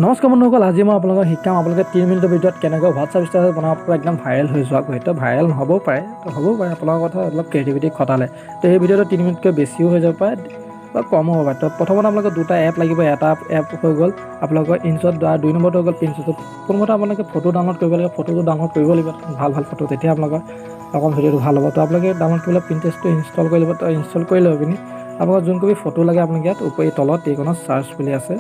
নমস্কাৰ বন্ধুসকল, আজি মই আপোনালোকক শিকাম আপোনালোকে 3 মিনিটৰ ভিতৰত কেনেকৈ হোৱাটছআপ ষ্টেটাছ বনাব পাৰে একদম ভাইৰেল হৈ যোৱাকৈ। তো ভাইৰেল নহ'বও পাৰে, তো হ'বও পাৰে, আপোনালোকৰ কথা অলপ ক্ৰিয়েটিভিটি খটালে। তো এই ভিডিঅ'টো 3 মিনিটকৈ বেছিও হৈ যাব পাৰে বা কমো হ'ব পাৰে। তো প্ৰথমতে আপোনালোকৰ দুটা এপ লাগিব। এটা এপ হৈ গ'ল আপোনালোকৰ ইনশ্বট, আৰু 2 নম্বৰটো হৈ গ'ল পিনশ্বট। প্ৰথমতে আপোনালোকে ফটো ডাউনলোড কৰিব লাগিব, ফটোটো ডাউনলোড কৰিব লাগিব, ভাল ভাল ফটো, তেতিয়া আপোনালোকৰ অকণ ভিডিঅ'টো ভাল হ'ব। তো আপোনালোকে ডাউনলোড কৰিবলৈ পিনটেষ্টটো ইনষ্টল কৰি ল'ব। তো ইনষ্টল কৰি লৈ পিনি আপোনালোকৰ যোনকবি ফটো লাগে আপোনালোকে ইয়াত উপৰি তলত এইকণত চাৰ্চ বুলি আছে,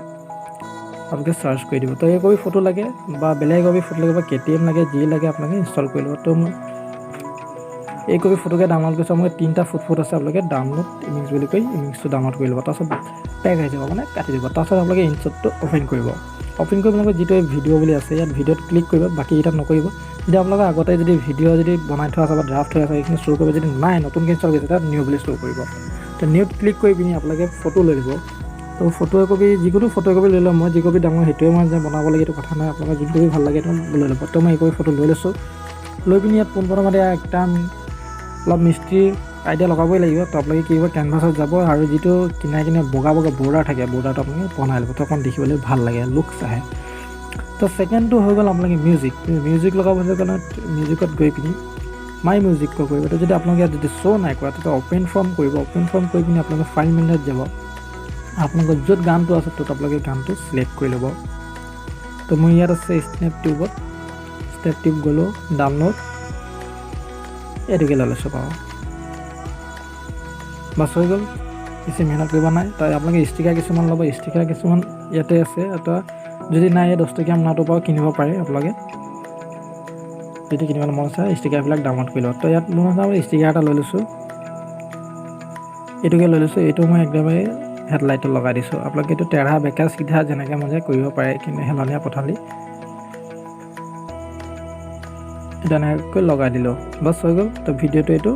আপোনালোকে চাৰ্চ কৰি দিব। তো এই কপি ফটো লাগে বা বেলেগ কপি ফটো লাগে বা কেটিএম লাগে, যি লাগে আপোনালোকে ইনষ্টল কৰি ল'ব। তো মই এই কপি ফটোকে ডাউনলোড কৰিছোঁ। আপোনালোকে 3টা ফুট আছে, আপোনালোকে ডাউনলোড ইমেজ বুলি কৈ ইমেজটো ডাউনলোড কৰি ল'ব। তাৰপাছত পেক আহি যাব, মানে কাটি দিব। তাৰপাছত আপোনালোকে ইনশ্বটটো অ'পেন কৰিব। অ'পেন কৰি আপোনালোকে যিটো এই ভিডিঅ' বুলি আছে ইয়াত ভিডিঅ'ত ক্লিক কৰিব, বাকীকেইটাত নকৰিব। যদি আপোনালোকে আগতে যদি ভিডিঅ' যদি বনাই থোৱা আছে বা ড্ৰাফ্ট হৈ আছে সেইখিনি শ্ব' কৰিব, যদি নাই নতুনকৈ ইনষ্টল কৰিছে তাত নিউ বুলি শ্ব' কৰিব। তো নিউত ক্লিক কৰি পিনি আপোনালোকে ফটো লৈ ল'ব। তো ফটো একপি, যিকোনো ফটো একপি লৈ লওঁ, মই যি কপি ডাঙৰ সেইটোৱে মই যে বনাব লাগে এইটো কথা নাই, আপোনালোকে যোন কপি ভাল লাগে সেইটো লৈ ল'ব। তো মই এই কপি ফটো লৈ লৈছোঁ। লৈ পিনি ইয়াত পোনপ্ৰথমতে একদম অলপ মিস্ত্ৰী আইডিয়া লগাবই লাগিব। তো আপোনালোকে কি কৰিব, কেনভাছত যাব আৰু যিটো কিনাৰে কিনাৰে বগা বগা বৰ্ডাৰ থাকে, বৰ্ডাৰটো আপোনালোকে বনাই ল'ব। তো অকণ দেখিবলৈ ভাল লাগে, লুকছ আহে। তো ছেকেণ্ডটো হৈ গ'ল আপোনালোকে মিউজিক। মিউজিক লগাব কাৰণে মিউজিকত গৈ পিনি মাই মিউজিক কৰিব। তো যদি আপোনালোকে ইয়াত যদি শ্ব' নাই কৰা, তেতিয়া অ'পেন ফৰ্ম কৰিব। অ'পেন ফৰ্ম কৰি পিনি আপোনালোকে ফাইল মেনুত যাব, আপোনালোকৰ য'ত গানটো আছে ত'ত আপোনালোকে গানটো চিলেক্ট কৰি ল'ব। তো মোৰ ইয়াত আছে স্নেপ টিউবত, স্নেপ টিউব গ'লোঁ, ডাউনলোড এইটোকে লৈ লৈছোঁ বাৰু, বাছ হৈ গ'ল, বেছি মেহনত কৰিব নাই। তো আপোনালোকে ষ্টিকাৰ কিছুমান ল'ব, ষ্টিকাৰ কিছুমান ইয়াতে আছে। এটা যদি নাই এই 10 টকীয়া মোনাটোৰ পৰাও কিনিব পাৰে আপোনালোকে, যদি কিনিবলৈ মন আছে ষ্টিকাৰবিলাক ডাউনলোড কৰি ল'ব। তো ইয়াত মই ষ্টিকাৰ এটা লৈ লৈছোঁ, এইটোকে লৈ লৈছোঁ। এইটো মই একেবাৰে হেডলাইটত লগাই দিছোঁ। আপোনালোকে এইটো টেৰা বেকা চিধা যেনেকৈ মন যায় কৰিব পাৰে, কিন্তু হেলনীয়া পথালি এইটো এনেকৈ লগাই দিলোঁ, বাছ হৈ গ'ল। তো ভিডিঅ'টো এইটো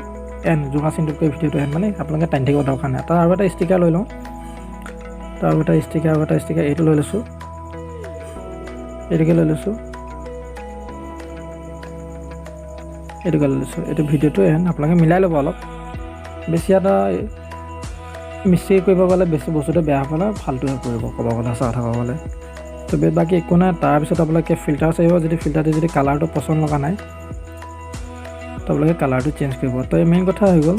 এণ্ড, জোঙা চিনটোতকৈ ভিডিঅ'টো এণ্ড, মানে আপোনালোকে টানি থাকিব দৰকাৰ নাই। তাৰ আৰু এটা ষ্টিকাৰ লৈ লওঁ, তাৰ আৰু এটা ষ্টিকাৰ, আৰু এটা ষ্টিকাৰ এইটো লৈ লৈছোঁ, এইটোকে লৈ লৈছোঁ, এইটোকে লৈ লৈছোঁ। এইটো ভিডিঅ'টো এণ্ড, আপোনালোকে মিলাই ল'ব অলপ। বেছি এটা মিস্ত্ৰী কৰিব গ'লে বেছি বস্তুটো বেয়া হ'ব না, ফাল্টুহে পৰিব ক'ব গ'লে, সঁচা কথা ক'ব গ'লে। তো বাকী একো নাই। তাৰপিছত আপোনালোকে ফিল্টাৰ চাব, যদি ফিল্টাৰটো যদি কালাৰটো পচন্দ লগা নাই তো আপোনালোকে কালাৰটো চেঞ্জ কৰিব। তো এই মেইন কথা হৈ গ'ল,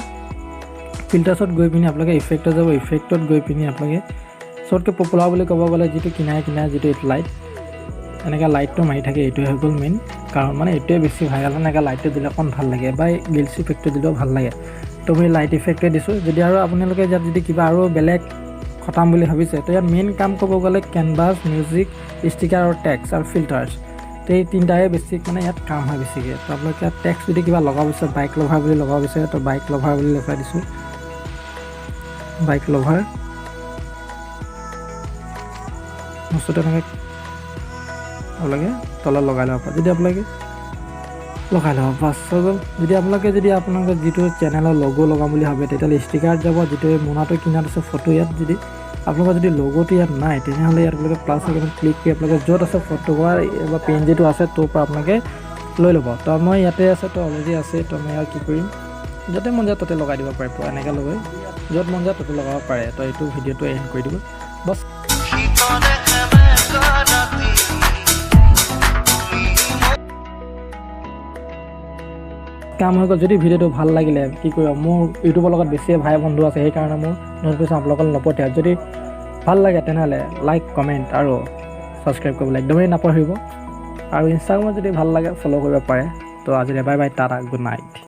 ফিল্টাৰ্ছত গৈ পিনি আপোনালোকে ইফেক্টত যাব। ইফেক্টত গৈ পিনি আপোনালোকে চবতকৈ পপুলাৰ বুলি ক'ব গ'লে যিটো কিনাৰে কিনাৰে যিটো লাইট, এনেকৈ লাইটটো মাৰি থাকে, এইটোৱে হৈ গ'ল মেইন কাৰণ, মানে এইটোৱে বেছি ভাইৰেল। এনেকৈ লাইটটো দিলে অকণ ভাল লাগে বা গিলছ ইফেক্টটো দিলেও ভাল লাগে। তো মই লাইট ইফেক্টে দিছোঁ। যদি আৰু আপোনালোকে ইয়াত যদি কিবা আৰু বেলেগ খটাম বুলি ভাবিছে, তো ইয়াত মেইন কাম ক'ব গ'লে কেনভাছ, মিউজিক, ষ্টিকাৰ আৰু টেক্স আৰু ফিল্টাৰ্ছ, তো এই তিনিটাৰে বেছি মানে ইয়াত কাম হয় বেছিকৈ। তো আপোনালোকে ইয়াত টেক্স যদি কিবা লগাব বিচাৰে, বাইক লভাৰ বুলি লগাব বিচাৰে, তো বাইক লভাৰ বুলি লগাই দিছোঁ, বাইক লভাৰ বস্তুটো এনেকৈ আপোনালোকে তলত লগাই ল'ব পাৰে। যদি আপোনালোকে লগাই ল'ব, বাছ হৈ গ'ল। যদি আপোনালোকে যদি আপোনালোকে যিটো চেনেলৰ লগো লগাম বুলি ভাবে, তেতিয়াহ'লে ষ্টিকাৰত যাব, যিটো এই মোনাটো কিনাত আছে ফটো, ইয়াত যদি আপোনালোকৰ যদি লগ'টো ইয়াত নাই, তেনেহ'লে ইয়াত আপোনালোকে প্লাছ আইকনত ক্লিক কৰি আপোনালোকে য'ত আছে ফটো বা পি এন জিটো আছে তোৰ পৰা আপোনালোকে লৈ ল'ব। তো মই ইয়াতে আছে, তো অলৰেডি আছে, তো মই ইয়াত কি কৰিম, য'তে মন যায় ত'তে লগাই দিব পাৰিব, এনেকৈ লগাই য'ত মন যায় ত'তে লগাব পাৰে। তো এইটো ভিডিঅ'টো এণ্ড কৰি দিব, বাছ। কাম হৈ গ'ল। যদি ভিডিঅ'টো ভাল লাগিলে কি কৰিব, মোৰ ইউটিউবৰ লগত বেছিয়ে ভাই বন্ধু আছে, সেইকাৰণে মোৰ ন'টিফিকেশ্যন আপোনালোকক নপঠিয়াই। যদি ভাল লাগে তেনেহ'লে লাইক, কমেণ্ট আৰু ছাবস্ক্ৰাইব কৰিবলৈ একদমেই নাপাহৰিব। আৰু ইনষ্টাগ্ৰামত যদি ভাল লাগে ফ'ল' কৰিব পাৰে। তো আজিলৈ bye bye, tata, good night.